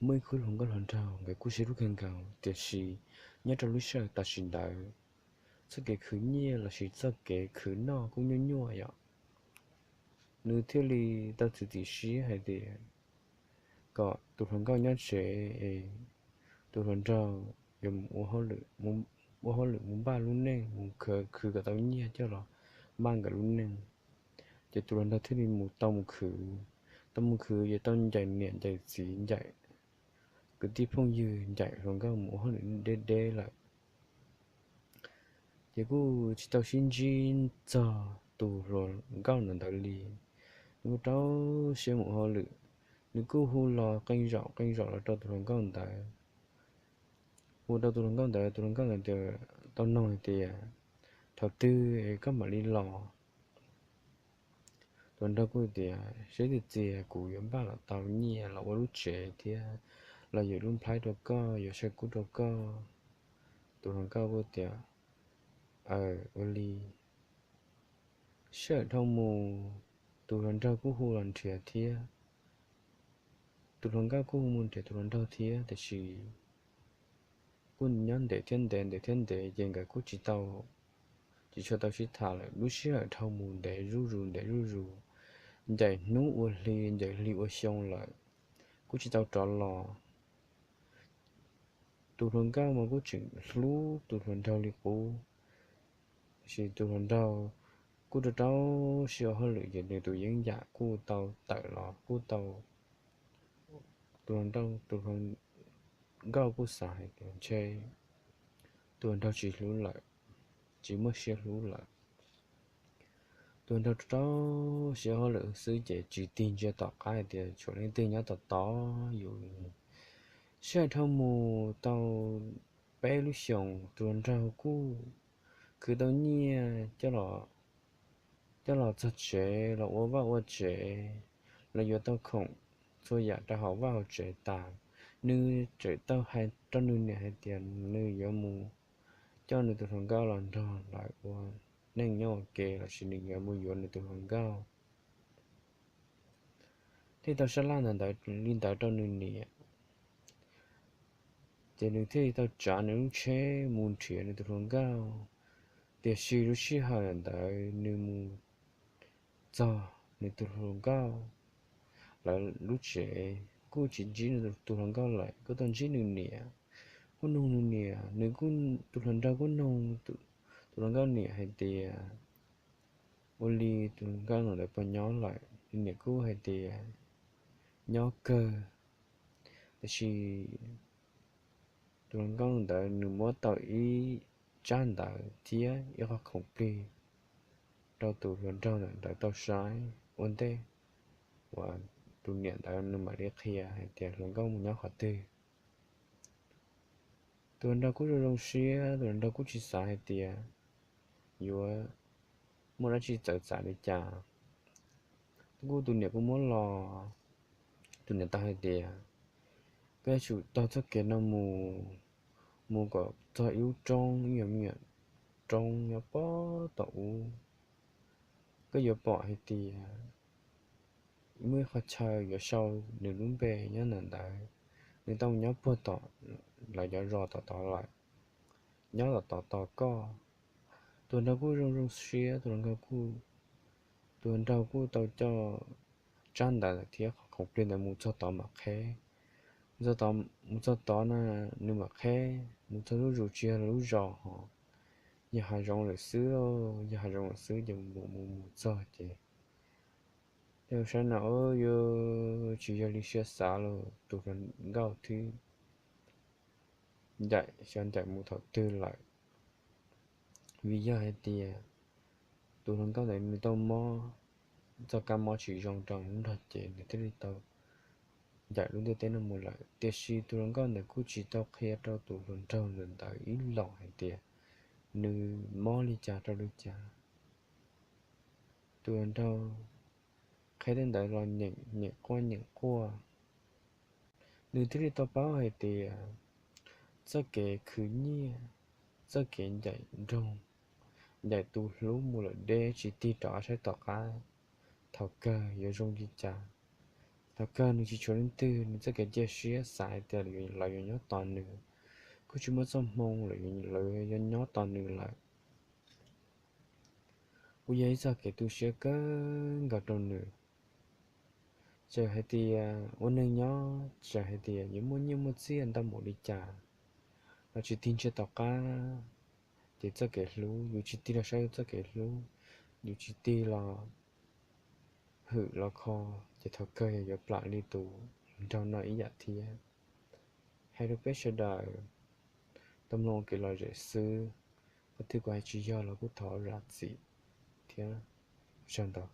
Muaj ib khub hluas nkauj hluas nraug nkawd kuj sib hlub kawg nkaus, tiam sis nyob rau lub sij hawm tam sim ntawd, txoj kev khwv nyiaj lossis txoj kev khwv noj kuj nyuaj nyuaj yom. Nws thiaj li tau txiav txim siab hais tias kom tus hluas nkauj nyob tsev es tus hluas nraug yuav mus ua hauj lwm mus npaj lub neej, mus khwv kom tau nyiaj coj los npaj nkawd lub neej. Ces tus hluas nraug thiaj li mus tau mus khwv, tau mus khwv ces tau ncaim niam ncaim txiv ncaim kwv tij phooj ywg, ncaim hluas nkauj mus ua hauj lwm deb deb lawm. Ces kuj tsis tau sib ntsib txog tus hluas nkauj ntawd li. Nws kuj rau siab mus ua hauj lwm, nws kuj hu los qee zaum qee zaum los rau tus hluas nkauj ntawd. Hu rau tus hluas nkauj ntawd, tus hluas nkauj ntawd tau noog hais tias, thaum twg koj mam li los? Tus hluas nraug kuj tias, seb tias txias kuv yuav npaj los tau nyiaj los ua lub tsev thiab los yuav lub nplhaib rau koj, yuav saw kub rau koj. Tus hluas nkauj kuj tias, aw, ua li. Sij hawm dhau mus, tus hluas nraug kuj hu los nrhiav thiab. Tus hluas nkauj kuj hu mus nrhiav tus hluas nraug thiab, tiam sis kuj nyob ntev thiab ntev, ntev thiab ntev, ces nkawd kuj tsis tau, tsis tshua tau sib tham lawm. Lub sij hawm dhau mus ntev zuj zus, ntev zuj zus, ncaim hnub ua hli, ncaim hli ua xyoo lawm, kuj tsis tau rov los. Tus hluas nkauj mas kuj tseem hlub tus hluas nraug li qub, tiam sis tus hluas nraug kuj rau rau siab ua hauj lwm, ces nws tus yeeb yam kuj tau tawm los kuj tau, tus hluas nraug, tus hluas nkauj kuj xav hais tias ntshe tus hluas nraug tsis hlub lawm, tsis muaj siab hlub lawm. Tus hluas nraug rau rau siab ua hauj lwm xwb ces tsis tig ntsia tom qab hais tias tshuav leej twg nyob tom tod yus. Sij hawm dhau mus tau peb lub xyoos, tus hluas nraug kuj khwv tau nyiaj coj los txog tsev los ua vaj ua tsev, los yuav tau khoom txhua yam rau hauv vaj hauv tsev tas, nws txawm tau hais rau nws niam hais tias nws yuav mus coj nws tus hluas nkauj los nrog lawv ua neej nyob ua ke, lossis nws yuav mus yuav nws tus hluas nkauj. Thiaj tau sab laj ntawd li ntawd rau nws niam, ces nws thiaj li tau tsav nws lub tsheb mus nrhiav nws tus hluas nkauj. Tiam sis lub sij hawm ntawd nws mus txog nws tus hluas nkauj lawv lub tsev, kuj tsis ntsib nws tus hluas nkauj lawm, kuj tau ntsib nws niam. Kuj noog nws niam, nws kuj, tus hluas nraug kuj noog tus hluas nkauj niam hais tias, ua li tus hluas nkauj ntawd puas nyob lawm? Nws niam kuj hais tias nyob kawg, tiam sis tus hluas nkauj ntawd nws muab tau ib tsab ntawv thiab ib qho khoom plig rau tus hluas nraug ntawd tau saib ua ntej uas tus niam ntawd nws mam li qhia hais tias hluas nkauj mus nyob qhov twg. Tus hluas nraug kuj zoo zoo siab, tus hluas nraug kuj tsis xav hais tias yuav muaj dab tsi txawv txav li cas. Kuj tus niam kuj muab los, tus niam tau hais tias, koj yuav tsum taug txoj kev no mus, mus kom txog ib lub roob, ib nyuag me nyuam roob nyob pob tom ub. Koj yuav pom hais tias muaj ib qhov chaw yuav sau nws lub npe nyob ntawm ntawd, nws tau mus nyob puag tom lawv cov zos tom tod lawm, nyob tom tod tos koj. Tus hluas nraug kuj zoo zoo siab, tus hluas nraug kuj, tus hluas nraug kuj tau coj tsab ntawv thiab qhov khoom plig ntawd mus txog tod mam qheb. Mus txog tod, mus txog tod na, nws mam qheb, mus txog lub zos tsis yog lub zos ho, yog hav zoov lawm xwb, yog hav zoov lawm xwb ces mus mus mus txog ces tej saib no yuav tsis yog li siab xav los tus hluas nkauj twb ncaim xyov ncaim mus thaum twg lawm. Vim yog hais tias tus hluas nkauj ntawd nws tau mob txoj kab mob tsis zoo rau nws lub nrog cev, nws thiaj li tau ncaim lub ntiaj teb no mus lawm. Tiam sis tus hluas nkauj ntawd kuj tsis tau qhia rau tus hluas nraug ntawd ib los hais tias nws mob li cas rau li cas. Tus hluas nraug qheb tej ntawd los nyeem nyeem quaj nyeem quaj, nws thiaj li tau paub hais tias txoj kev khwv nyiaj, txoj kev ncaim nroog, ncaim tus hlub mus lawm deb tsis tig rov qab saib tom qab thaum kawg yuav zoo li cas. Thaum kawg nws tsis tshuav leej twg, nws txoj kev cia siab xav hais tias lawv yuav nyob tos nws, kuj tsis muaj txoj hmoo lawv yuav nyob tos nws lawm. Kuj yog ib txoj kev tu siab kawg nkaus rau nws. Txawm hais tias ua neeg nyob, txawm hais tias yuav muaj nyiaj muaj txiaj ntau npaum li cas los tsis tig ntsiag tom qab, ces txoj kev hlub, yus tsis tig los saib yus txoj kev hlub, yus tsis tig los hwm los kho, ces thaum kawg yog yuav plam li tus nraug no ib yam thiab. Hais rau peb sawv daws tau mloog ua kev lom zem xwb, qhov twg kuv hais tsis yog los kuj thov zam txim thiab. Ua tsaug ntau.